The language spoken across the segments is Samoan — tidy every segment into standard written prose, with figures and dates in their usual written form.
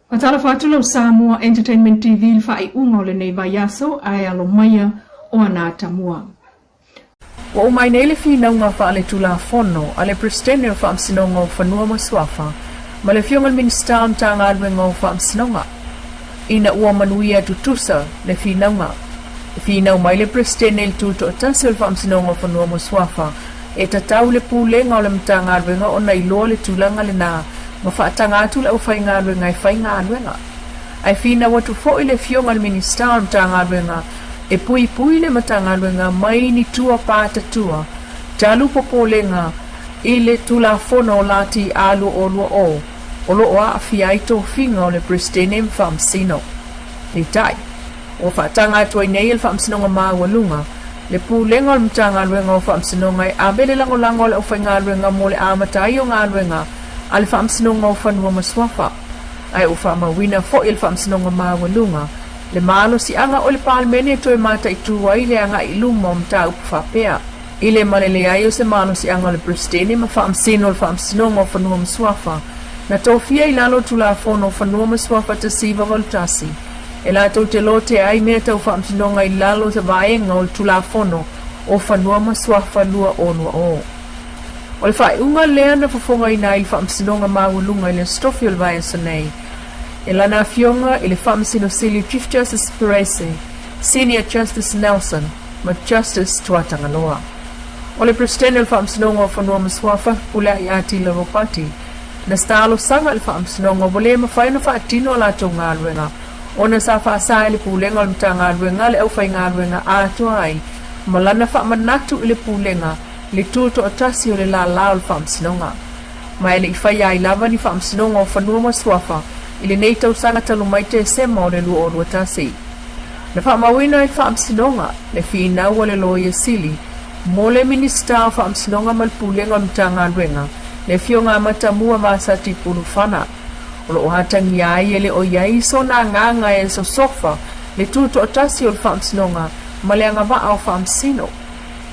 Faatalofa atu lau Samoa Entertainment TV i le faaiuga o lenei vaiaso ae alo maia o ana atamua. Ua uma ai nei le finauga faaletulafono a le Peresetene o Faamasinoga o Fanua ma Suafa ma le Afioga i le Minisita o Matagaluega o Faamasinoga ina ua manuia tutusa le finauga. E finau mai le Peresetene i le Tutoatasi o le Faamasinoga o Fanua ma Suafa e tatau le Pulega o le Matagaluega ona iloa le tulaga lena ma faataga atu le aufaigaluega e faigaluega. Ae finau atu foi le Afioga i le Minisita o le Matagaluega e puipui le Matagaluega mai ni tua patatua talu popolega i le Tulafono o Lati A 2020 o lo o aafia ai tofiga o le Peresetene ma Faamasino. Peitai, ua faataga atu ai nei e le Faamasinoga Maualuga le Pulega o le Matagaluega o Faamasinoga e ave le lagolago a le aufaigaluega mo le amata ai o galuega a le Faamasinoga o Fanua ma Suafa. Ae ua faamauina foi e le Faamasinoga Maualuga le malosiaga o le Palemene e toe mataitu ai le agai i luma o mataupu faapea. I le ma le leai o se malosiaga o le Peresetene ma Faamasino o le Faamasinoga o Fanua ma Suafa, na tofia i lalo o Tulafono o Fanua ma Suafa 1981, e latou te lotea ai mea tau faamasinoga i lalo o se vaega o le Tulafono o Fanua ma Suafa 2020. O le faaiuga lea na fofogaina ai le Faamasinoga Maualuga i le Aso Tofi o le vaiaso nei, e lana Afioga i le Faamasino Sili Chief Justice Perese, Senior Justice Nelson ma Justice Tuatagaloa. O le Peresetene o le Faamasinoga o Fanua ma Suafa, Pulea'i Atila Ropati, na talosaga i le Faamasinoga ua le mafai ona faatino a latou galuega ona sa faasa e le Pulega o le Matagaluega le aufaigaluega atoa ai ma lana faamanatu i le Pulega le tutoatasi o le lālā o le Faamasinoga. Ma e le i faia ai lava ni Faamasinoga o Fanua ma Suafa i lenei tausaga talu mai Tesema o le 2021. Na faamauina ai le Faamasinoga le finau a le Loia Sili mo le Minisita o Faamasinoga ma le Pulega o le Matagaluega, le Afioga a Matamua Vasati Pulufana. O lo o atagia ai e le o i ai sona agaga e sosofa le tutoatasi o le Faamasinoga ma le agavaa o Faamasino.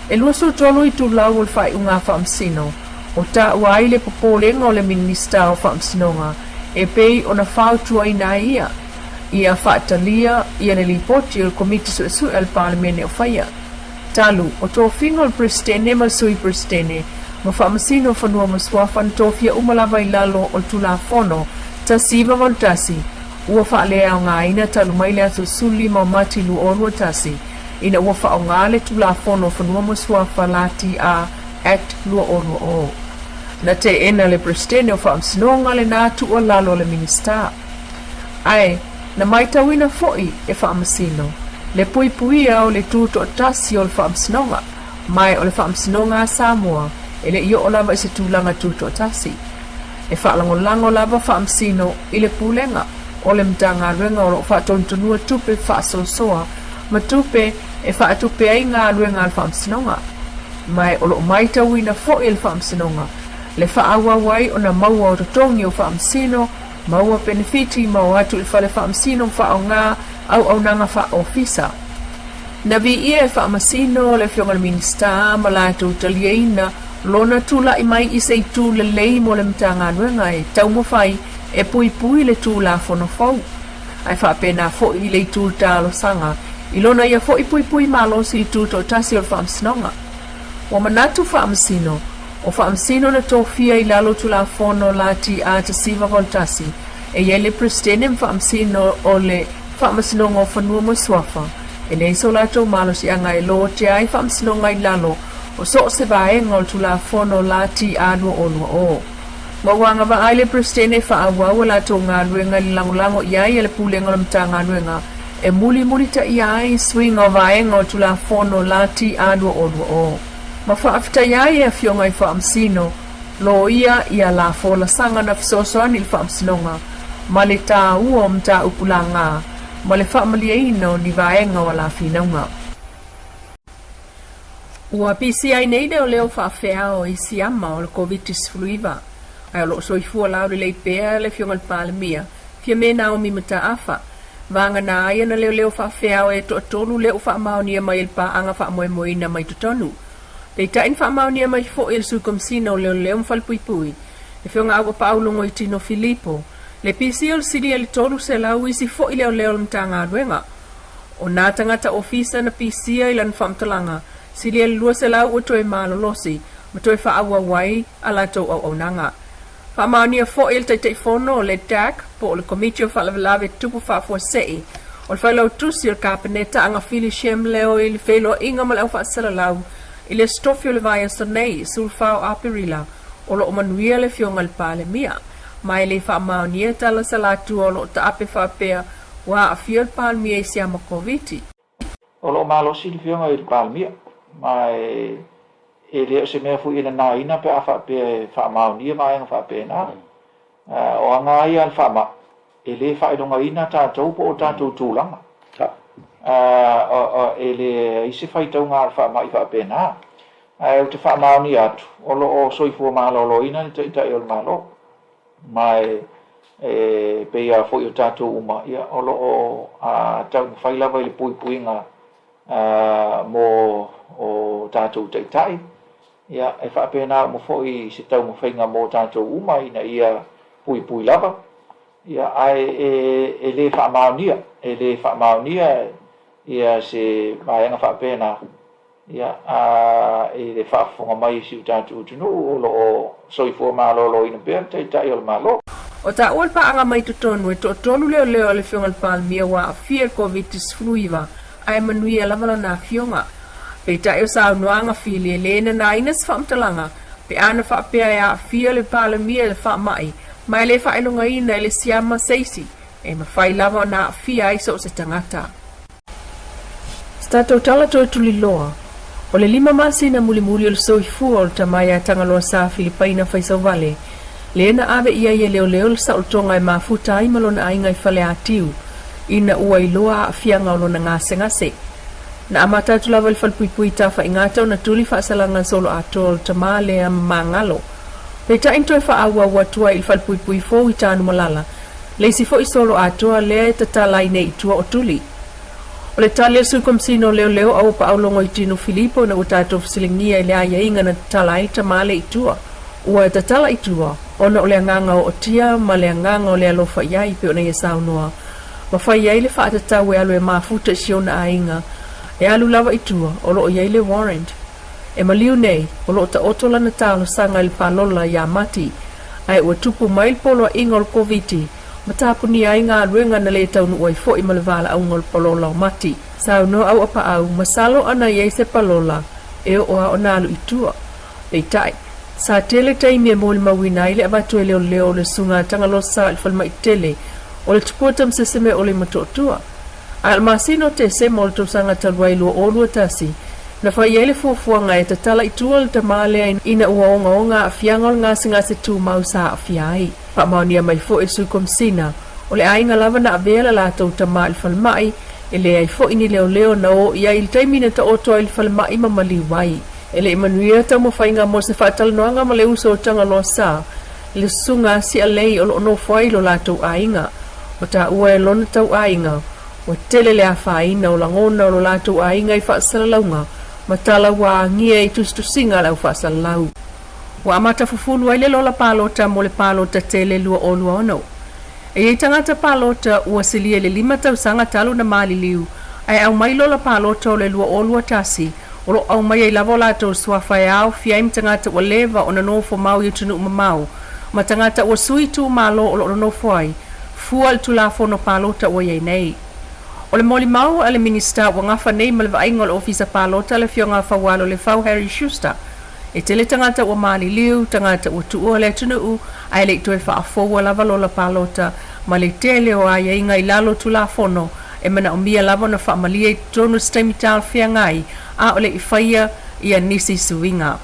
E 23 itulau o le faaiuga a Faamasino o taua ai le popolega o le Minisita o Faamasinoga e pei ona fautuaina ai ia, ia faatalia ia le lipoti o le Komiti Suesue a le Palemene o faia. Talu, o tofiga o le Peresetene ma le Sui Peresetene ma Faamasino o Fanua ma Suafa na tofia uma lava i lalo o le Tulafono 1981 ua faaleaogaina talu mai le aso 15 o Mati 2021 ina ua faaaoga le Tulafono o Fanua ma Suafa Lati A Act 2020. Na teena le Peresetene o Faamasinoga lena tuualalo a le Minisita. Ae, na maitauina foi e Faamasino le puipuia o le tutoatasi o le Faamasinoga, ma o le Faamasinoga a Samoa e le i oo lava i se tulaga tutoatasi. E faalagolago lava Faamasino i le Pulega o le Matagaluega o lo o faatonutonua tupe faasoasoa ma tupe e faatupe ai galuega a le Faamasinoga. Ma o lo o maitauina foi e le Faamasinoga le faaauau ai ona maua o totogi o Faamasino, maua penefiti ma o atu i le fale faamasino ma faaaoga auaunaga faa-ofisa. Na viia e Faamasino le Afioga i le Minisita ma latou taliaina lona tulai mai i se itu lelei mo le Matagaluega e taumafai e puipui le Tulafono fou, ae faapena foi i le itu talosaga i lona ia foi puipui malosi i le tutoatasi o le Faamasinoga. Ua manatu Faamasino, o Faamasino na tofia i lalo o Tulafono Lati A 1981, e i ai le Peresetene ma Faamasino o le Faamasinoga o Fanua ma Suafa, e leai so latou malosiaga e lotea ai Faamasinoga i lalo o so o se vaega o le Tulafono Lati A 2020. Ma ua agavaa ai le Peresetene e faaauau a latou galuega i le lagolago i ai a le Pulega o le Matagaluega e mulimulitaia ai suiga o vaega o le Tulafono Lati A 2020. Ma faafetai ai e Afioga i Faamasino Loia ia la folasaga na fesoasoani i le Faamasinoga ma le taua o mataupu laga ma le faamalieina o ni vaega o a la finauga. Ua pisi ai nei leoleo faafeao i siama o le Koviti-19, ae o lo o soifua laulelei pea le Afioga i le Palemia, Fiame Naomi Mataafa, vagana ai ana leoleo faafeao e toatolu lea ua faamaonia mai e le paaga faamoemoeina mai totonu. Peitai na faamaonia mai foi e le Sui Komesina o Leoleo ma Falepuipui, le Afioga Auapaau Logoitino Filipo, Le pisia o le silia i le 300 isi foʻi leoleo o le Matagaluega. O nā tagata ofisa na pisia i lana faamatalaga, silia i le 200 ua toe malolosi ma toe faaauau ai a latou auaunaga. Faamaonia foʻi e le Taitaifono o le DAC po o le Komiti o Faalavelave Tutupu Faafuasei o le Failautusi o le Kapeneta Agafili Shem Leo i le feiloaiga ma le au faasalalau i le Aso Tofi o le vaiaso nei, 14 o Aperila, o lo o manuia le Afioga i le Palemia. Ma e le faamaonia tala salatua o lo o taape faapea ua aafia le Palemia i siama Koviti. O lo o malosi le Afioga i le Palemia, ma e le o se mea foi e nanaina pe a faapea e faamaonia vaega faapena. O aga lava ia a le faamai, e le faailogaina tatou po o tatou tulaga. E leai se faitauga a le faamai faapena. Ae ou te faamaonia atu, o lo o soifua maloloina le Taitai o le Malo. Ma e pei lava foi o tatou uma, ia, o lo o taumafai lava i le puipuiga mo o tatou taitai, ia, e faapena uma foi se taumafaiga mo tatou uma ina ia puipui lava, ia, ae e le faamaonia, e le faamaonia ia se vaega faapena. Ia, a i le faafofoga mai i si o tatou atunuu, o lo o soifua maloloina pea le Taitai o le Malo. O taua le paaga mai totonu e toatolu leoleo a le Afioga i le Palemia ua aafia i le Koviti-19 ae manuia lava lana afioga. Peitai o saunoaga fili e le nanaina se faamatalaga pe ana faapea e aafia le Palemia i le faamai ma e le faailogaina i le siama se isi e mafai lava ona aafia ai so o se tagata. Se tatou tala toe tuliloa, o le lima masina mulimuli o le soifua o le tama ia Tagaloa Sa Filipaina Faisauvale, lea na ave i ai e leoleo le saolotoga e mafuta ai ma lona aiga i Faleatiu, ina ua iloa aafiaga o lona gasegase. Na amata atu lava i le falepuipui tafaigata ona tuli faasalaga soloatoa o le tama lea ma magalo. Peitai na toe faaauau atu ai i le falepuipui fou i Tanumalala, Le isi foi solo atoa lea e tatala ai nei i tua o Tuli. O le tali a le Sui Komesina o Leoleo Auapaau Logoitino Filipo ina ua tatou fesiligia i le aiaiga na tatala ai le tama lea i tua. Ua tatala i tua ona o le agaga ootia ma le agaga o le alofa i ai pei ona ia saunoa ma fai ai le faatatau e alu e mafuta i si ona aiga e alu lava i tua o lo o i ai le warrant E maliu nei, o lo o taoto lana talosaga i le palola iā Mati, ae ua tupu mai le poloaiga o le Koviti ma tapunia ai galuega na le taunuu ai foi ma le valaauga o le palola o Mati. Saunoa Auapaau, masalo ana i ai se palola e oo a ona alu i tua. Peitai, sa tele taimi e molimauina ai le avatu e leoleo o le Susuga a Tagalosa i le falemai tele o le Tupua Tamasese o le Motootua. A o le masina o Tesema o le tausaga talu ai 2021, na fai ai le fuafuaga e tatala i tua le tama lea ina ua ogaoga aafiaga o le gasegase tumau sa aafia ai. Faamaonia mai foi e le Sui Komesina, o le aiga lava na avea le latou tama i le falemai, e leai foi ni leoleo na o i ai i le taimi na taoto ai i le falemai ma maliu ai. E le i manuia taumafaiga mo se faatalanoaga ma le uso o Tagaloa Sa, le susuga a Sialei o lo o nofo ai i lo latou aiga. Ua taua e lona tauaiga, ua tele le afaina o lagona o lo latou aiga i faasalalauga ma tala ua agia i tusitusiga a le aufaasalalau. Ua amata fufulu ai le lola palota mo le palota tele 2026. E i ai tagata palota ua silia i le lima tausaga talu na maliliu ae aumai lola palota o le 2021 o lo o aumai ai lava o latou suafa e aofia ai ma tagata ua leva ona nofo mau i atunuu mamao ma tagata ua sui itumalo o lo o nonofo ai fua i le Tulafono Palota ua i ai nei. O le molimau a le Minisita ua gafa nei ma le vaaiga o le Ofisa Palota le Afioga a Faualo Lefau Harry Schuster, e tele tagata ua maliliu, tagata ua tuua le atunuu ae le i toe faafoua lava lola palota ma le tele o aiaiga i lalo o Tulafono e manaomia lava ona faamalie i totonu o se taimi talafeagai a o le i faia ia nisi suiga.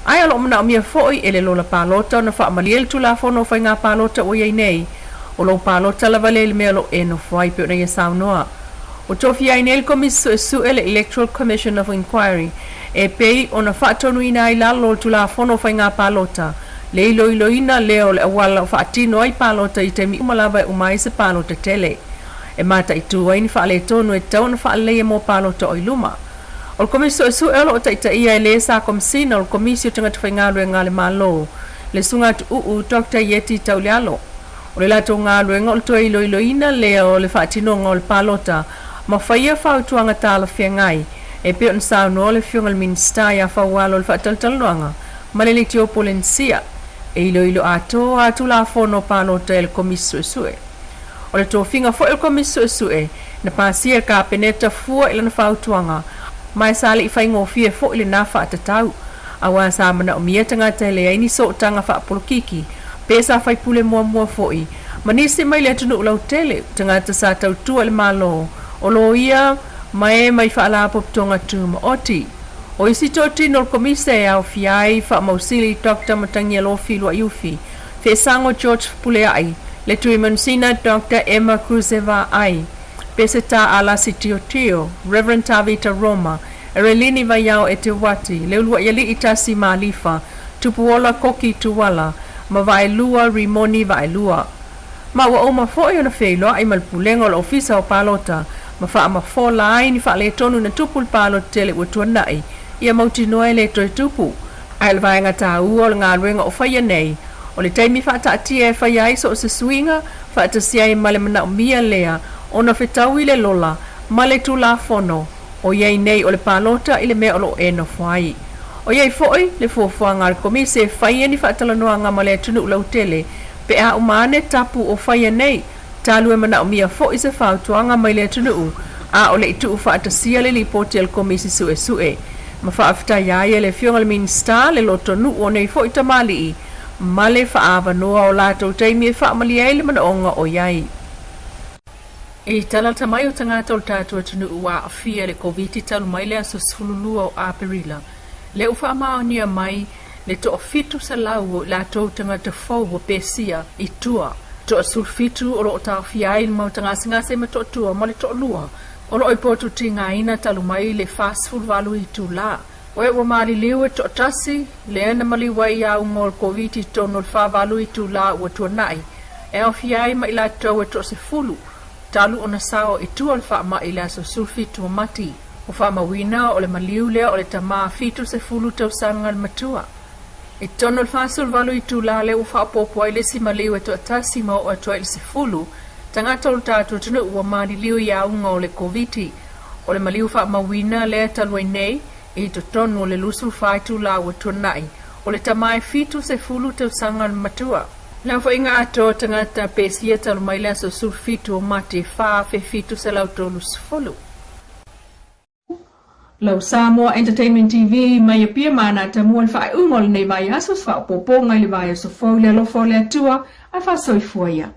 Ae o lo o manaomia foi e le lola palota ona faamalie le Tulafono o Faiga Palota ua i ai nei. O lou palota lava lea i le mea o lo o e nofo ai, pei ona ia saunoa. Ua tofia ai nei le Komisi Suesue, le Electoral Commission of Inquiry, e pei ona faatonuina ai lalo o le Tulafono o Faiga Palota, le iloiloina lea o le auala o faatino ai palota i taimi uma lava e uma ai se palota tele. E mataitu ai ni faaletonu e tatau ona faaleleia mo palota o i luma. O le Komisi Suesue o lo o taitaia e le sa Komesina o le Komisi o Tagata Faigaluega a le Malo, le Susuga Tuuu Doctor Ieti Taulealo. O le latou galuega o le toe iloiloina lea o le faatinoga o le palota ma faia fautuaga talafeagai e pei ona saunoa le Afioga i le Minisita ia Faualo i le faatalatalanoaga ma le Leitio Polenisia e iloilo atoa Tulafono o Palota e le Komisi Suesue. O le tofiga foi o le Komisi Suesue na pasia e le Kapeneta fua i lana fautuaga ma e sa le i faigofie foi lena faatatau aua sa manaomia tagata e leai ni sootaga faapolokiki pe sa faipule muamua foi ma nisi mai le atunuu lautele, tagata sa tautua i le Malo, o loia ma e mai faalapotopotoga tumaoti. O isi toatino o le Komisa e aofia ai Faamausili Doctor Matagialofi Luaiufi, Feesango George Fepuleai, le Tuimansina Doctor Emma Cruzeva-Ai, Peseta Alasi Tiotio, Reverend Tavita Roma, Erelini Vaiao Eteuati, Leuluaialii Tasi Maalifa, Tupuola Koki Tuala, ma Vaelua Rimoni Vaelua. Ma ua uma foi ona feiloai ma le Pulega o le Ofisa o Palota ma faamafola ai ni faaletonu na tupu i le palota tele ua tuanai, ia mautinoa e le toe tupu. Ae o le vaega taua o le galuega o faia nei, o le taimi faataatia e faia ai so o se suiga, faatasi ai ma le manaomia lea ona fetaui le lola ma le Tulafono o i ai nei o le palota i le mea o lo o e nofo ai. O i ai foi le fuafuaga a le Komisi e faia ni faatalanoaga ma le atunuu lautele pe a uma ane tapu o faia nei, talu e manaomia foi se fautuaga mai le atunuu a o le i tuufaatasia le lipoti a le Komisi Suesue. Ma faafetai ai e le Afioga i le Minisita le lotonuu o nei foi tamalii ma le faaavanoa o latou taimi e faamalie ai le manaoga o i ai. I talata mai o tagata o le tatou atunuu ua aafia i le Koviti talu mai le aso 12 o Aperila, lea ua faamaonia mai le 1,700 o i latou tagata fou ua pesia i tua. 17 o lo o taofia ai le mau tagasegase ma toatua ma le toalua o lo o i potu tigaina talu mai le 48 itula. O e ua maliliu e toatasi lea na maliu ai i auga o le Koviti i totonu o le 48 itula ua tuanai, e aofia ai ma i latou e toasefulu talu ona sao i tua o le faamai i le aso 17 o Mati. Ua faamauina o le maliu lea o le tama 70 tausaga le matua. I totonu o le 48 itula lea ua faaopoopo ai le isi maliu e toatasi ma oo atu ai i le 10 tagata o le tatou atunuu ua maliliu i auga o le Koviti. O le maliu faamauina lea talu ai nei i totonu o le 24 itula ua tuanai, o le tama e 70 tausaga le matua. Le aofaiga atoa o tagata pesia talu mai le aso 17 o Mati 4730. Lau Samoa Entertainment TV mai Apia ma ana tamua i le faaiuga o lenei vaiaso, faaopoopoga i le vaiaso fou i le alofa o le Atua, ae faasoifua ia.